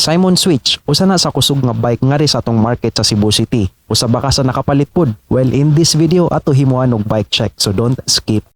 Simon Switch, usa na sa kusog nga bike ngari sa atong market sa Cebu City. Usa ba ka sa nakapalit pod? Well, in this video ato himuan og bike check, so don't skip.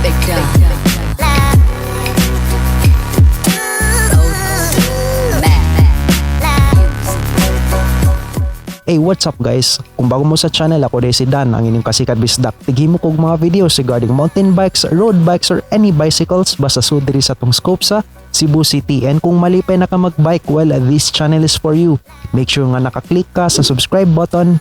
Big Dog. Hey, what's up, guys? Kung bago mo sa channel, ako diay si Dan, ang inyong kasikat bisdak. Tighimo kog mga videos regarding mountain bikes, road bikes, or any bicycles basta sud diri sa atong scope sa Cebu City. And kung malipay na ka magbike, well, this channel is for you. Make sure nga nakaklik ka sa subscribe button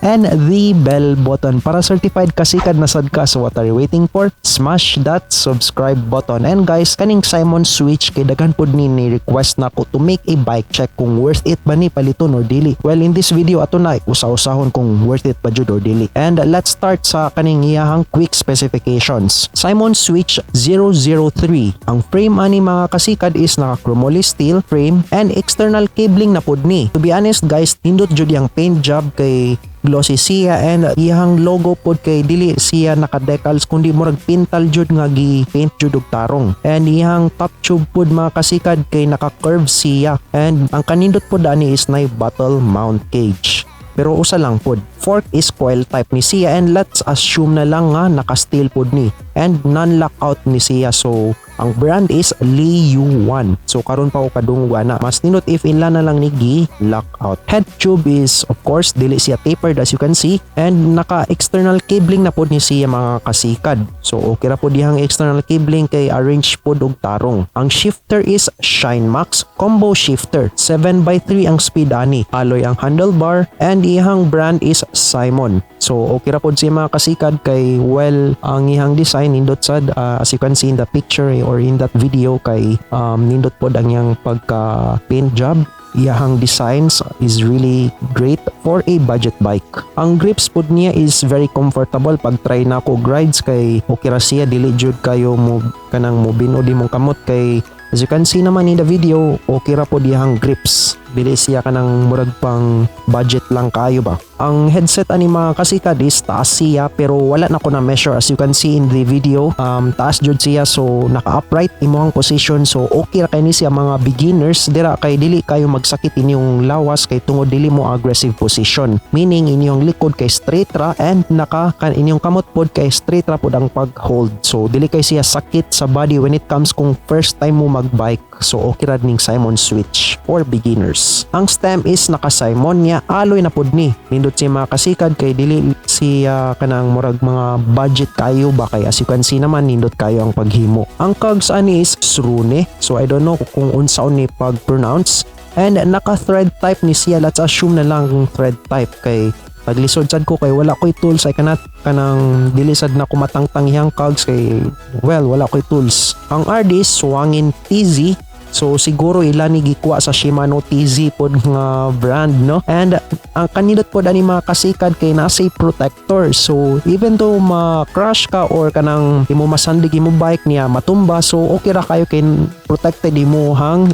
and the bell button para certified kasikad na sad ka. So what are you waiting for? Smash that subscribe button. And guys, kaning Simon Switch kay daghan pod ni request nako to make a bike check kung worth it ba ni paliton or dili. Well, in this video ato na usa-usahon kung worth it ba jud or dili. And let's start sa kaning iyahang quick specifications. Simon Switch 003. Ang frame ani, mga kasikad, is naka chromoly steel frame and external cabling na pod ni. To be honest, guys, nindot jud yang paint job kay glossy siya and iyang logo pod kay dili siya naka decals kundi murag pintal jud nga gi-paint jud og tarong. And iyang top tube pod, mga kasikad, kay naka curve siya and ang kanindot pod ani is nay bottle mount cage, pero usa lang pod. Fork is coil type ni siya and let's assume na lang nga naka steel pod ni and non-lockout ni siya. So ang brand is Liyu 1. So karon pa ko kadungog ana. Mas nindot if ila na lang ni gi lockout. Head tube is, of course, dili siya tapered, as you can see, and naka external cabling na pod ni siya, mga kasikad. So okay ra pod dihang external cabling kay arrange pod og tarong. Ang shifter is Shine Max combo shifter. 7x3 ang speed ani. Alloy ang handlebar and iyang brand is Simon. So okay ra pod siya, mga kasikad, kay, well, ang iyang design nindot sad, as you can see in the picture or in that video, kay nindot pod ang iyang pagka paint job. Iyahang designs is really great for a budget bike. Ang grips pod niya is very comfortable. Pag try nako og rides kay okay ra siya, dili jud kayo mo kanang mo binod imong kamot kay, as you can see naman in the video, okay ra pod iyang grips. Dili siya kanang murag pang budget lang kayo ba. Ang headset ani, mga kasikad, is taas siya pero wala na ko na measure. As you can see in the video, taas jud siya, so naka-upright imong position, so okay ra kay ni siya mga beginners dira kay dili kayo magsakit inyong lawas kay tungod dili mo aggressive position. Meaning inyong likod kay straight ra and naka kan inyong kamot pod kay straight ra pod ang pag-hold. So dili kay siya sakit sa body when it comes kung first time mo mag-bike. So okay ra ning Simon Switch for beginners. Ang stem is naka Simon niya, alloy na pod ni. Nindot siya, mga kasikad, kay dili siya kanang murag mga budget kayo ba kay, as you can see naman, nindot kayo ang paghimo. Ang cogs ani is Srune. So I don't know kung unsaon ni pag-pronounce. And naka thread type ni siya. Let's assume na lang thread type kay paglisod sad ko kay wala ko'y tools. I cannot kanang dili sad na kumatangtang iyang cogs kay, well, wala ko'y tools. Ang RD is Swangen TZ. So siguro ila ni gikuha sa Shimano TZ pod nga brand, no? And ang kanindot pod ani, mga kasikad, kay nasa protector. So even though ma-crash ka or kanang imo masandig imo bike niya matumba, so okay ra kayo kay protected imo hang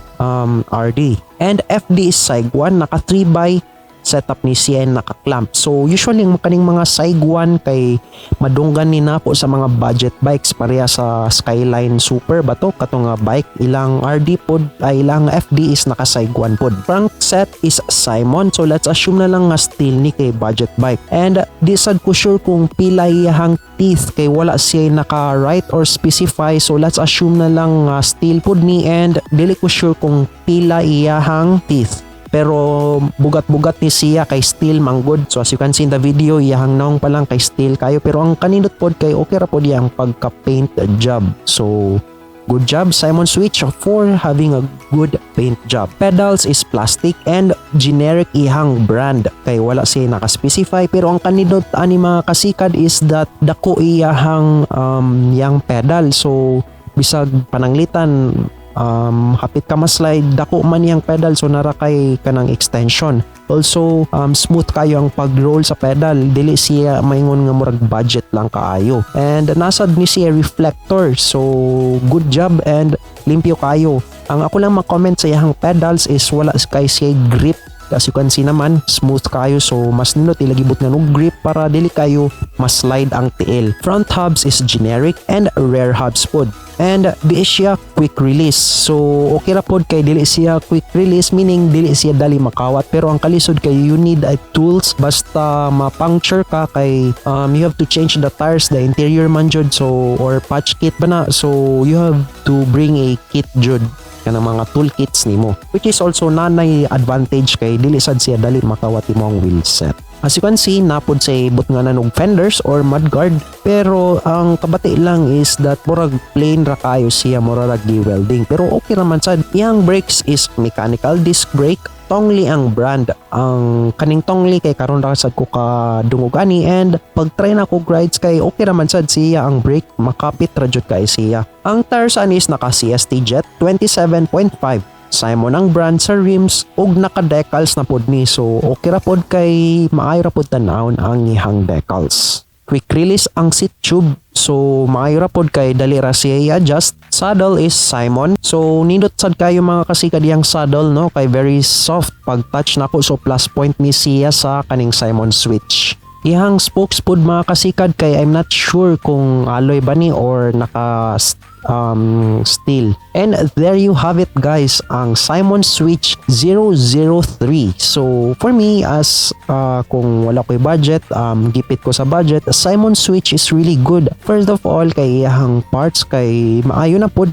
RD. And FD is Side 1, naka 3 by setup ni siya, naka-clamp. So usually ang kaning mga Side 1 kay madunggan ni na po sa mga budget bikes, pareha sa Skyline Super ba to kato nga bike, ilang RD pod ay ilang FD is naka Side 1 pod. Front set is Simon, so let's assume na lang nga steel ni kay budget bike. And di sad ko sure kung pila iyahang teeth kay wala siya naka write or specify, so let's assume na lang nga steel pod ni and dili ko sure kung pila iyahang teeth, pero bugat-bugat ni siya kay steel manggod. So as you can see in the video, iyahang naong pa lang kay steel kayo, pero ang kanindot pod kay okay ra pod iyang pagka-paint job. So good job, Simon Switch, for having a good paint job. Pedals is plastic and generic ihang brand kay wala siya naka-specify, pero ang kanindot ani, mga kasikad, is that dako iyahang yang pedal, so bisag pananglitan Hapit ka ma-slide, dako man iyang pedal, so nara kay kanang extension. Also, smooth kayo ang pag-roll sa pedal, dili siya maingon nga murag budget lang kaayo. And nasad ni siya reflector, so good job and limpyo kayo. Ang ako lang ma-comment sa iyang pedals is wala kay siya grip. As you can see naman, smooth kayo, so mas nindot ilagibot nga og grip para dili kayo mas-slide ang tiil. Front hubs is generic and rear hubs pod. And di siya quick release. So okay ra pod kay dili siya quick release, meaning dili siya dali makawat, pero ang kalisod kay you need a tools basta ma-puncture ka kay you have to change the tires, the interior man jud, so or patch kit ba na, so you have to bring a kit jud, kanang mga toolkits nimo, which is also nanay advantage kay dili sad siya dali makawat imo ang wheel set. As you can see, napod sa ibot nga nanog fenders or mudguard, pero ang kabati lang is that murag plain ra kayo siya, murag ra welding, pero okay raman sad. Iyang brakes is mechanical disc brake. Tongli ang brand. Ang kaning Tongli kay karon ra sad ko ka dungog ani, and pag try na ko rides kay okay raman sad siya ang brake, makapit ra jud kay siya. Ang tires ani is naka CST Jet 27.5. Simon ang brand sa rims ug naka decals na pod ni, so okay ra pod kay maayo ra pod tan-awon ang ihang decals. Quick release ang seat tube, so maayo ra pod kay dali ra siya i-adjust. Saddle is Simon, so nindot sad kayo, mga kasikad, iyang saddle, no, kay very soft pag touch nako, so plus point ni siya sa kaning Simon Switch. Iyang spokes pod, mga kasikad, kay I'm not sure kung alloy ba ni or naka steel. And there you have it, guys, ang Simon Switch 003. So for me, as kung wala ko'y budget, gipit ko sa budget, Simon Switch is really good. First of all, kay iyang parts kay maayo na pod,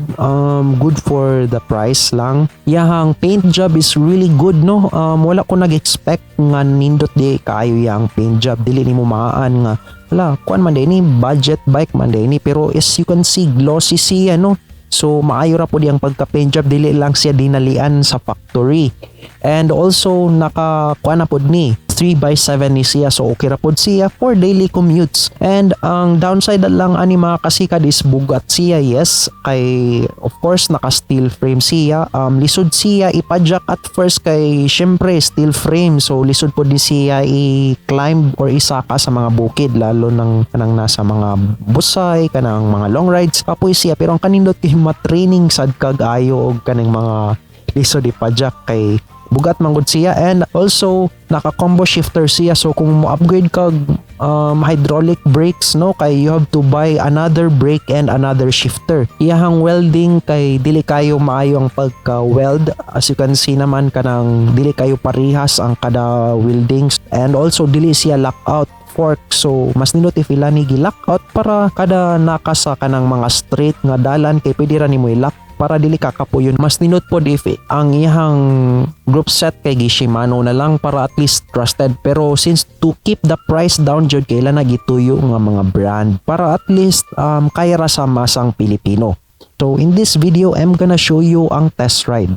good for the price lang. Iyang paint job is really good, no? Wala ko nag-expect nga nindot di kaayo iyang paint job. Dili nimo maan nga wala, kuan man ni, budget bike man ni, pero as you can see, glossy siya, no? So maayo ra pud iyang pagka-paint job, dili lang siya dinalian sa factory. And also naka kuan na pud ni, 3x7 ni siya, so okay ra pud siya for daily commutes. And ang downside lang ani, mga kasikad, is bugat siya, yes, kay of course naka steel frame siya. Lisod siya ipadjak at first kay syempre steel frame, so lisod pud ni siya i-climb or isaka sa mga bukid, lalo nang kanang nasa mga busay, kanang mga long rides, kapoy siya. Pero ang kanindot kay ma-training sad kag ayo og kaning mga lisod ipadjak kay bugat man gud siya. And also naka combo shifter siya, so kung mo upgrade kag hydraulic brakes, no, kay you have to buy another brake and another shifter. Iyahang welding kay dili kayo maayo ang pagka weld. As you can see naman, kanang dili kayo parihas ang kada weldings, and also dili siya lockout fork, so mas nindot if ila ni gi-lockout para kada naka sa kanang mga straight nga dalan kay pwede ra nimo i-lock para dili ka kapuyon. Mas nindot pod if ang iyang group set kay gi Shimano na lang para at least trusted, pero since to keep the price down jud kay ila nagituyo nga mga brand para at least kaya ra sa masang Pilipino. So in this video, I'm gonna show you ang test ride.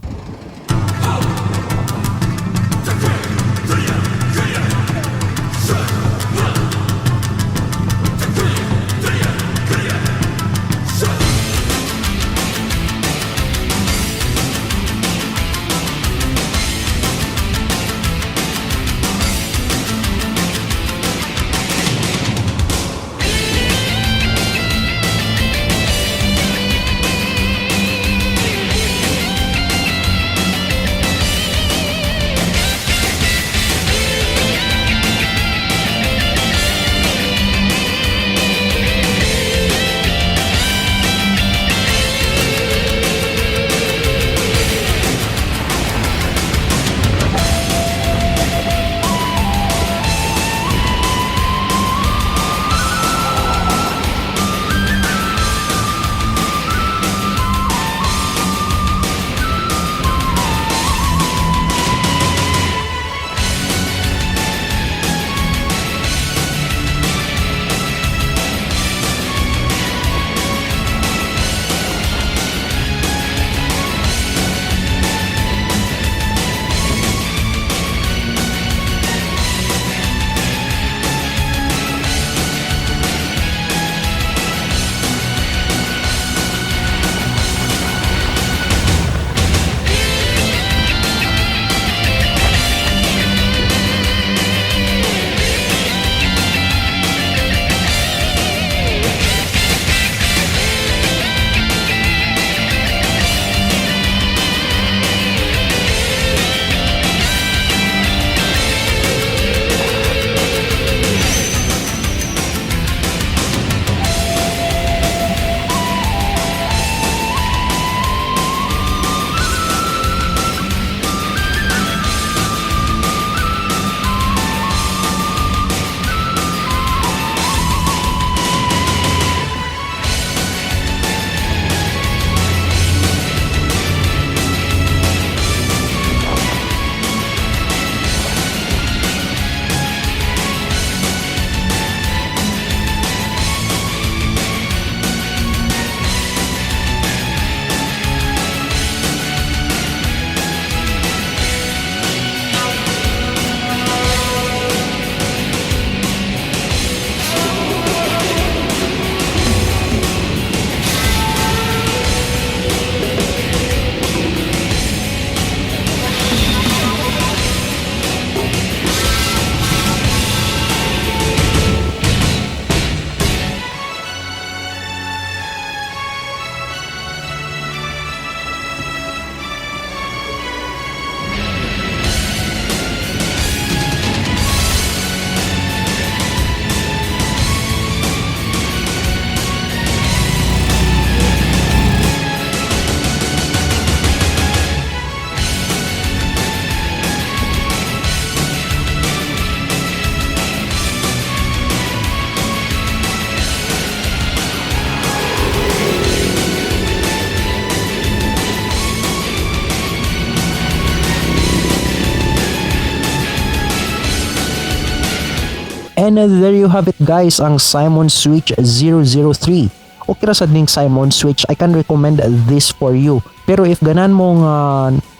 And there you have it, guys, ang Simon Switch 003. Okay ra sad ning Simon Switch. I can recommend this for you. Pero if ganan mo nga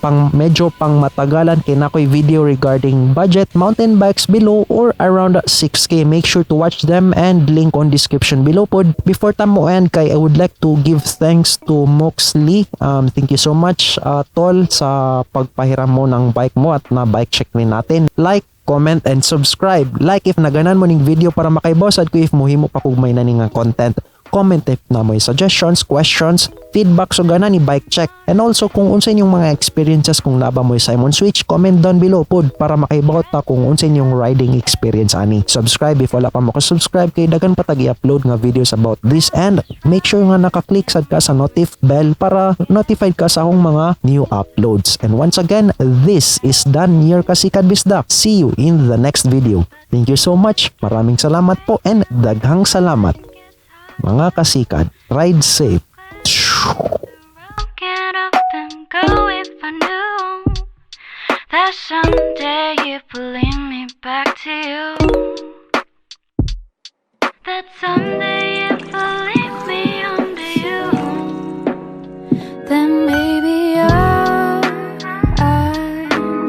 pang medyo pang matagalan, kay naa ko'y video regarding budget mountain bikes below or around 6K. Make sure to watch them and link on description below pod. Before ta mo end kay I would like to give thanks to Moxley. Thank you so much, tol, sa pagpahiram mo ng bike mo at na bike check ni natin. Like, comment and subscribe. Like if naganan mo ning video para makaibaw sad ko if muhimo pa kog may nani nga content. Comment if naa mo'y suggestions, questions, feedback so gana ni bike check. And also kung unsa inyong mga experiences, kung naa ba mo'y Simon Switch, comment down below pod para makaibaw ta kung unsa inyong riding experience ani. Subscribe if wala pa mo ka-subscribe kay daghan pa tag i-upload nga videos about this and make sure nga naka-click sad ka sa notif bell para notified ka sa akong mga new uploads. And once again, this is Dan, your Kasikad Bisdak. See you in the next video. Thank you so much. Maraming salamat po and daghang salamat. Mga kasikad, ride safe. Get up and go if I knew that someday you'd lead me back to you.